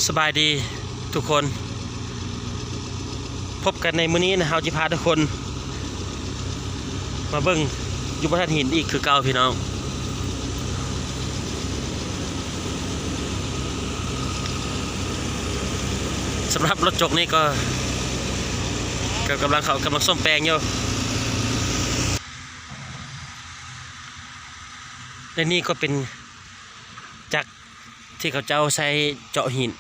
ສະບາຍດີທຸກຄົນ, ພົບກັນໃນມື້ນີ້ນະ ເຮົາຈະພາທຸກຄົນມາເບິ່ງຢູ່ບໍ່ທັນຫີນອີກຄືເກົ່າພີ່ນ້ອງ. ສຳລັບລົດຈົກນີ້ກໍ ກໍກຳລັງ ເຂົາກຳລັງສ້ອມແປງຢູ່ ແລະນີ້ກໍເປັນຈັກ ທີ່ເຂົາເຈົ້າໃຊ້ເຈາະຫີນ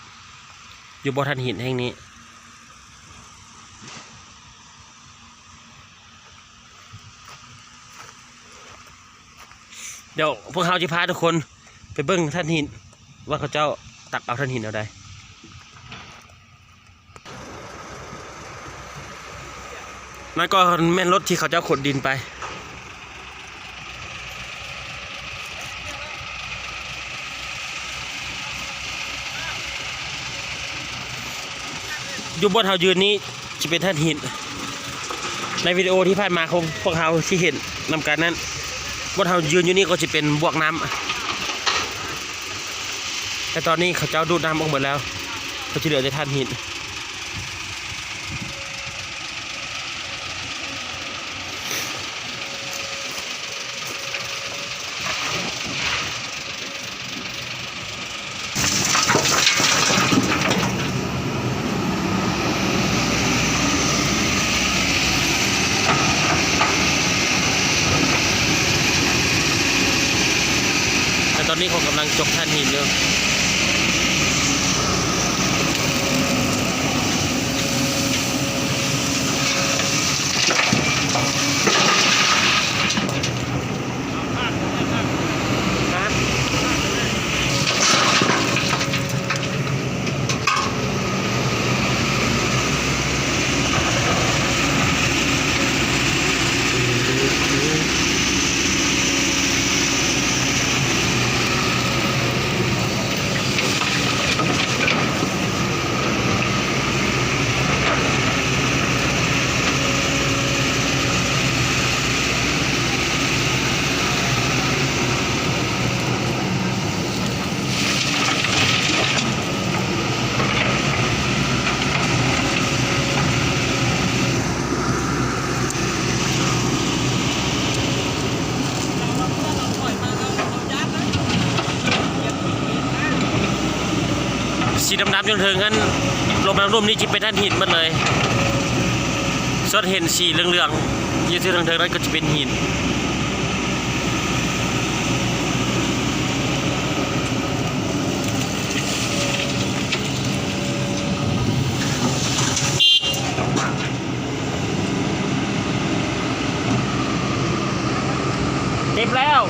ຢູ່ບໍ່ທັນຫີນແຫ່ງນີ້. ດຽວພວກເຮົາຈະພາທຸກຄົນໄປເບິ່ງຖ່ານຫີນ ວ່າເຂົາເຈົ້າຕັກເອົາຖ່ານຫີນແນວໃດ. ນັ້ນກໍແມ່ນລົດທີ່ເຂົາເຈົ້າຂຸດດິນໄປ. ຢູ່ບ່ອນເຮົາຢືນນີ້ຈະເປັນຖ່ານຫີນ. ໃນວິດີໂອທີ່ຜ່ານມາຂອງພວກເຮົາທີ່ເຫັນນຳກັນນັ້ນ ບ່ອນເຮົາຢືນຢູ່ນີ້ກໍຈະເປັນບວກນ້ຳ ແຕ່ຕອນນີ້ເຂົາເຈົ້າດູດນ້ຳອອກໝົດແລ້ວ ກໍຈະເຫຼືອແຕ່ຖ່ານຫີນ. ແຕ່ຕອນນີ້ເຂົາກຳລັງຈົກຖ່ານຫີນຢູ່. ສີດຳໆຢູ່ເທິງຫັ້ນ ລົມນ້ຳລຸ່ມນີ້ຈະເປັນຖ່ານຫີນໝົດເລີຍ. ສ່ວນເຫັນສີເຫຼືອງໆຢູ່ເທິງໆນັ້ນກໍຈະເປັນຫີນ. ເຕັມແລ້ວ.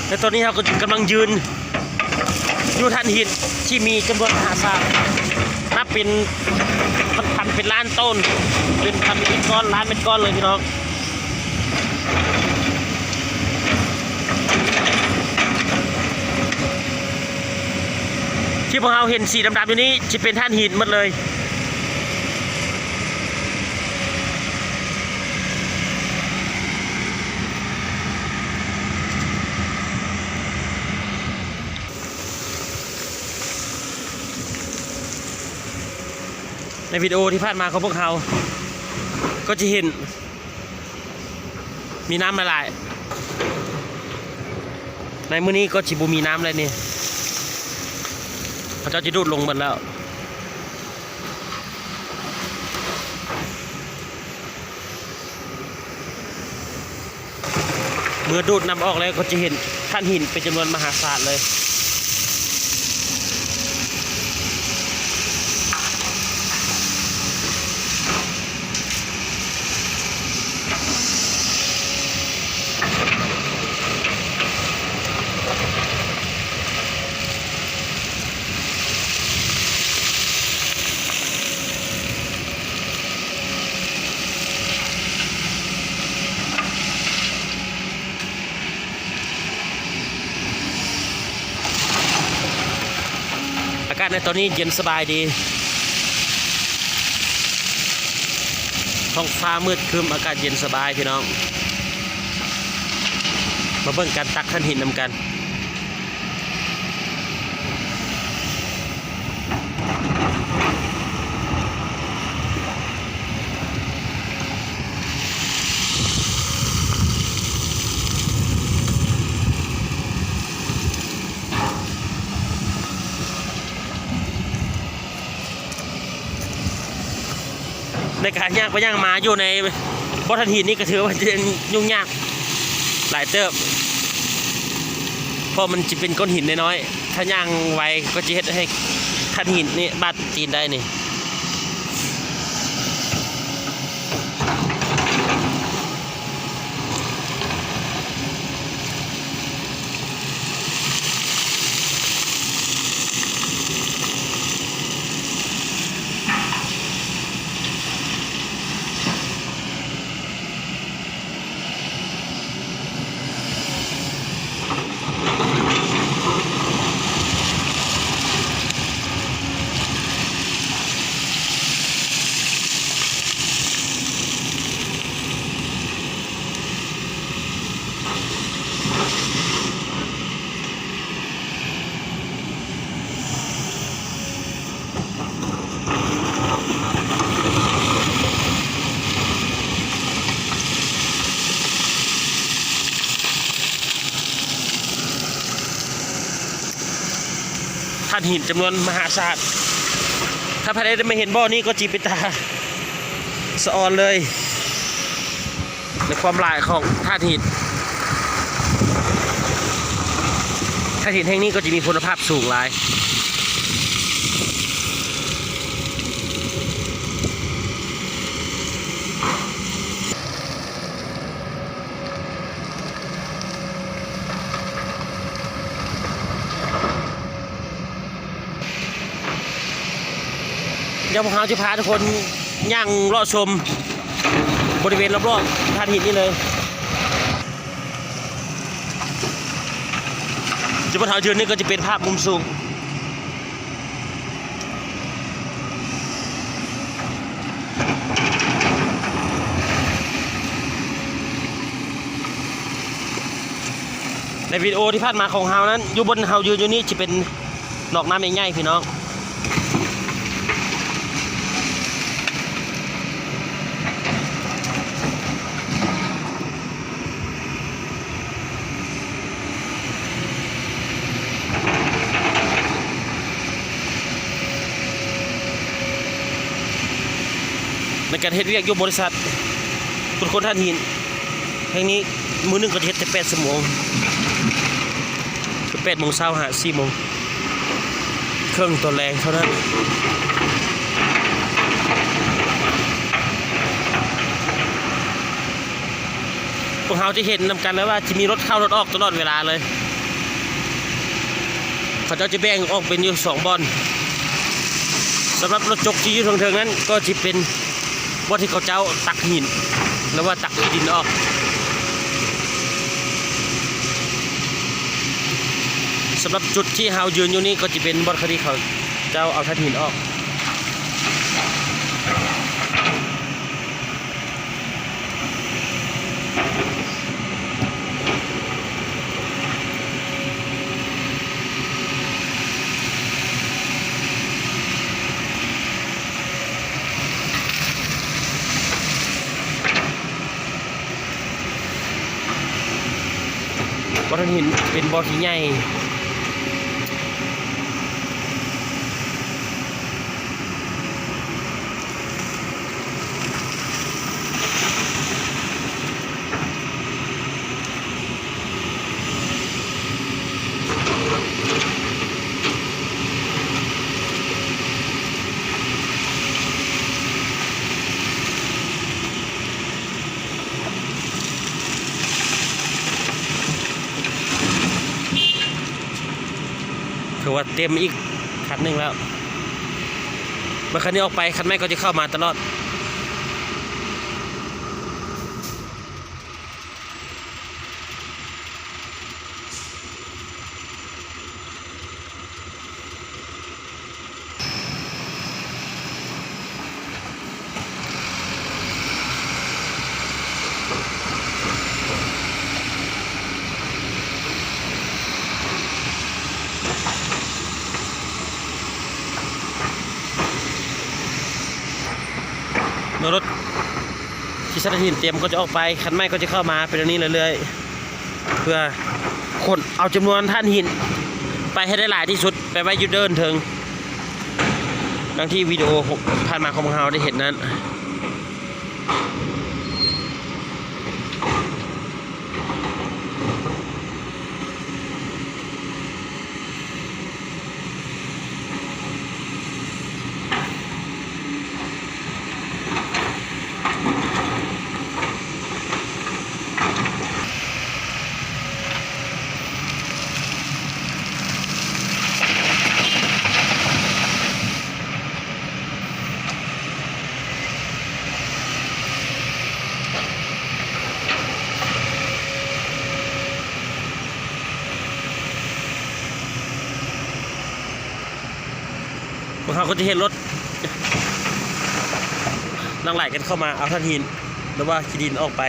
ແລະ ຕອນນີ້ເຮົາກໍກຳລັງຢືນຢູ່ຖ່ານຫີນທີ່ມີຈຳນວນມະຫາສານ ນັບເປັນພັນໆ ເປັນລ້ານໂຕນ ເປັນພັນເມັດກ້ອນ ລ້ານເມັດກ້ອນເລີຍພີ່ນ້ອງ. ທີ່ພວກເຮົາເຫັນສີດຳໆຢູ່ນີ້ ຈະເປັນຖ່ານຫີນໝົດເລີຍ. ໃນວິດີໂອທີ່ຜ່ານມາຂອງພວກເຮົາ ກໍຈະເຫັນ ມີນ້ຳຫຼາຍໆ. ໃນມື້ນີ້ກໍຊິບໍ່ມີນ້ຳແລ້ວນີ້ ເຂົາເຈົ້າຈະດູດລົງໝົດແລ້ວ. ເມື່ອດູດນ້ຳອອກແລ້ວ ກໍຈະເຫັນຖ່ານຫີນເປັນຈຳນວນມະຫາສານເລີຍ. ໃນຕອນນີ້ເຢັນສະບາຍດີ ທ້ອງຟ້າມືດຄຶ້ມ ອາກາດເຢັນສະບາຍພີ່ນ້ອງ. ມາເບິ່ງການຕັກຖ່ານຫີນນຳກັນ. ໃນການຍ່າງໄປຍ່າງມາຢູ່ໃນບໍ່ທັນຫີນນີ້ ກໍຖືວ່າຈະຫຍຸ້ງຍາກຫຼາຍເຕີບ ເພາະມັນຈະເປັນກ້ອນຫີນນ້ອຍໆ ຖ້າຍ່າງໄວກໍຈະເຮັດໃຫ້ທັນຫີນນີ້ບາດຕີນໄດ້ນີ້. ຖ່ານຫີນຈຳນວນມະຫາສານ ຖ້າໃຜໄດ້ມາເຫັນບ່ອນນີ້ກໍຈິເປັນຕາສະອອນເລີຍ ໃນຄວາມຫຼາຍຂອງຖ່ານຫີນ. ຖ່ານຫີນແຫ່ງນີ້ກໍຈະມີຄຸນນະພາບສູງຫຼາຍ. ດຽວພວກເຮົາຈະພາທຸກຄົນຍ່າງເລາະຊົມບໍລິເວນລອບໆຖ່ານຫີນນີ້ເລີຍ. ຈຸດບ່ອນເຮົາຢືນນີ້ກໍຈະເປັນພາບມຸມສູງ. ໃນວິດີໂອທີ່ຜ່ານມາຂອງເຮົານັ້ນ ຢູ່ບ່ອນເຮົາຢືນຢູ່ນີ້ຈະເປັນໜອງນ້ຳໃຫຍ່ໆ ພີ່ນ້ອງ. ໃນການເຮັດວຽກຢູ່ບໍລິສັດຂຸດຄົ້ນຖ່ານຫີນແຫ່ງນີ້ ມື້ໜຶ່ງກໍຈະເຮັດແຕ່ແປດຊົ່ວໂມງ ຄືແປດໂມງເຊົ້າຫາສີ່ໂມງ ເຄິ່ງຕອນແລງເທົ່ານັ້ນ. ພວກເຮົາຈະເຫັນນຳກັນເລີຍວ່າຈະມີລົດເຂົ້າລົດອອກຕະຫຼອດເວລາເລີຍ. ເຂົາເຈົ້າຈະແບ່ງອອກເປັນຢູ່ສອງບ່ອນ. ສຳລັບລົດຈົກທີ່ຢູ່ເທິງໆນັ້ນ ກໍຈະເປັນບ່ອນທີ່ເຂົາເຈົ້າຕັກຫີນ ຫຼືວ່າຕັກຂີ້ດິນອອກ. ສຳລັບຈຸດທີ່ເຮົາຢືນຢູ່ນີ້ກໍຈະເປັນບ່ອນທີ່ເຂົາເຈົ້າເອົາຖ່ານຫີນອອກ. ບໍ່ທັນເຫັນເປັນບໍ່ທີ່ໃຫຍ່. ຖືວ່າເຕັມອີກຄັນໜຶ່ງແລ້ວ. ເມື່ອຄັນນີ້ອອກໄປ ຄັນໃໝ່ກໍຈະເຂົ້າມາຕະຫຼອດ. ລົດທີ່ໃສ່ຖ່ານຫີນຕຽມກໍຈະອອກໄປ, ຄັນໃໝ່ກໍຈະເຂົ້າມາ. ເປັນແນວນີ້ເລື້ອຍໆ ເພື່ອຂົນເອົາຈຳນວນຖ່ານຫີນໄປໃຫ້ໄດ້ຫຼາຍທີ່ສຸດ ໄປໄວ້ຢູ່ເດີ່ນເທິງ ດັ່ງທີ່ວິດີໂອຜ່ານມາຂອງພວກເຮົາໄດ້ເຮັດນັ້ນ. ພວກເຮົາກໍຈະເຫັນລົດຫຼັ່ງໄຫຼກັນເຂົ້າມາເອົາຖ່ານຫີນ ຫຼືວ່າຂີ້ດິນອອກໄປ.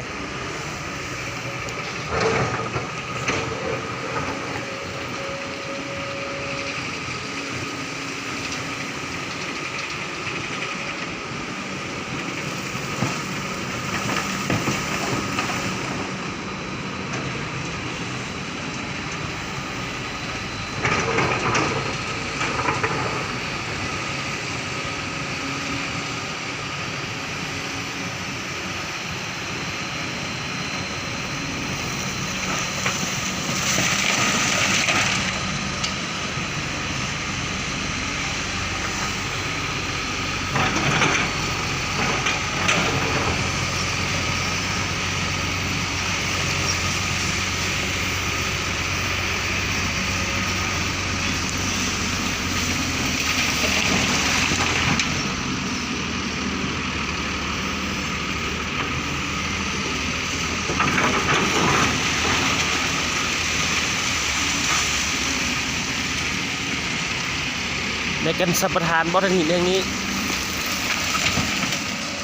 ໃນການສຳປະທານບໍ່ຖ່ານຫີນແຫ່ງນີ້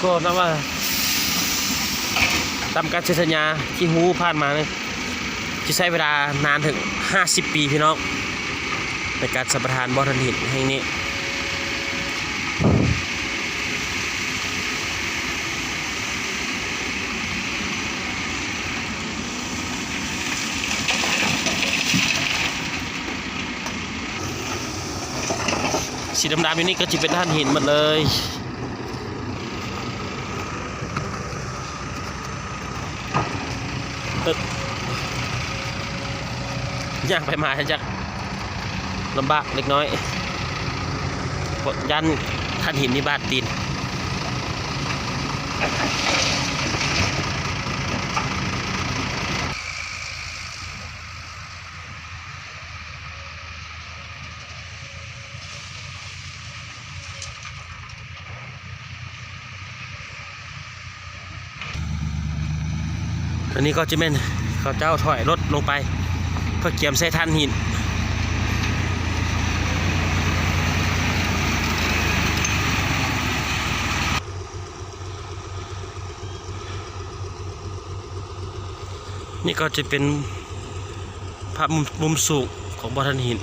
ກໍນັບວ່າຕາມການເຊັນສັນຍາທີ່ຮູ້ຜ່ານມານີ້ ຈະໃຊ້ເວລານານເຖິງຫ້າສິບປີ ພີ່ນ້ອງ ໃນການສຳປະທານບໍ່ຖ່ານຫີນແຫ່ງນີ້. ສີດຳໆຢູ່ນີ້ກໍຈະເປັນຖ່ານຫີນໝົດເລີຍ. ເອີ ຍ່າງໄປມາຈະລຳບາກເລັກນ້ອຍ ເພາະຢ້ານຖ່ານຫີນນີ້ບາດຕີນ. ອັນນີ້ກໍຈະແມ່ນເຂົາເຈົ້າຖອຍລົດລົງໄປ ເພື່ອກຽມໃສ່ຖ່ານຫີນ. ນີ້ກໍຈະເປັນພາບມຸມ ມຸມສູງຂອງບໍ່ຖ່ານຫີນ.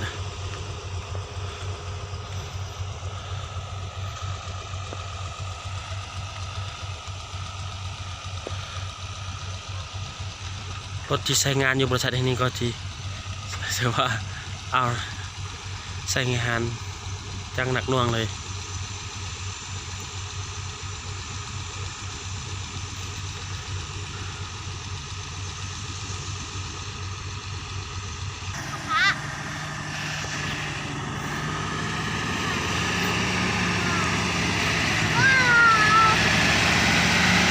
ລົດທີ່ໃຊ້ງານຢູ່ບໍລິສັດແຫ່ງນີ້ກໍທີ່ ຖືວ່າ ເອົາ ໃຊ້ງານຢ່າງໜັກໜ່ວງເລີຍ.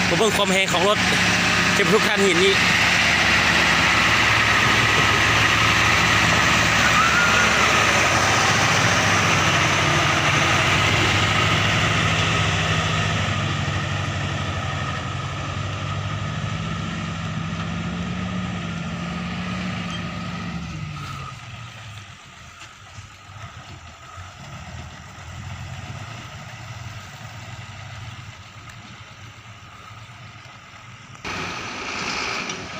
ມາເບິ່ງຄວາມແຮງຂອງລົດເກັບບັນທຸກຖ່ານຫີນນີ້. ໂ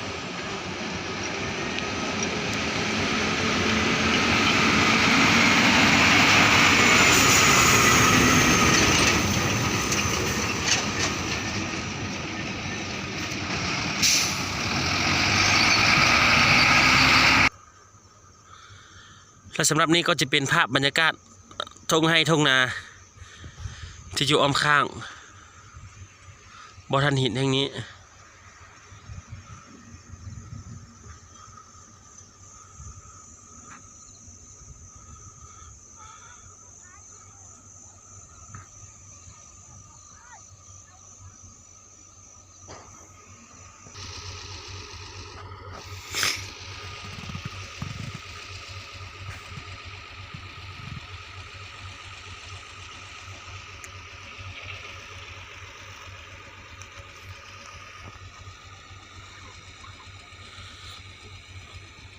ແລະ ສຳລັບນີ້ກໍຈະເປັນພາບບັນຍາກາດທົ່ງໄຮ່ທົ່ງນາທີ່ຢູ່ອ້ອມຂ້າງບໍ່ທັນຫີນແຫ່ງນີ້.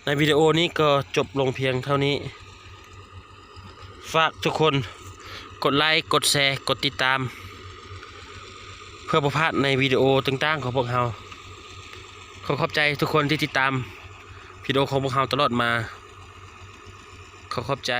ໃນວິດີໂອນີ້ກໍຈົບລົງພຽງເທົ່ານີ້. ຝາກທຸກຄົນກົດໄລ, ກົດແຊ, ກົດຕິດຕາມ ເພື່ອບໍ່ພາດໃນວິດີໂອຕ່າງໆຂອງພວກເຮົາ. ຂໍຂອບໃຈທຸກຄົນທີ່ຕິດຕາມວິດີໂອຂອງພວກເຮົາຕະຫຼອດມາ. ຂໍຂອບໃຈ.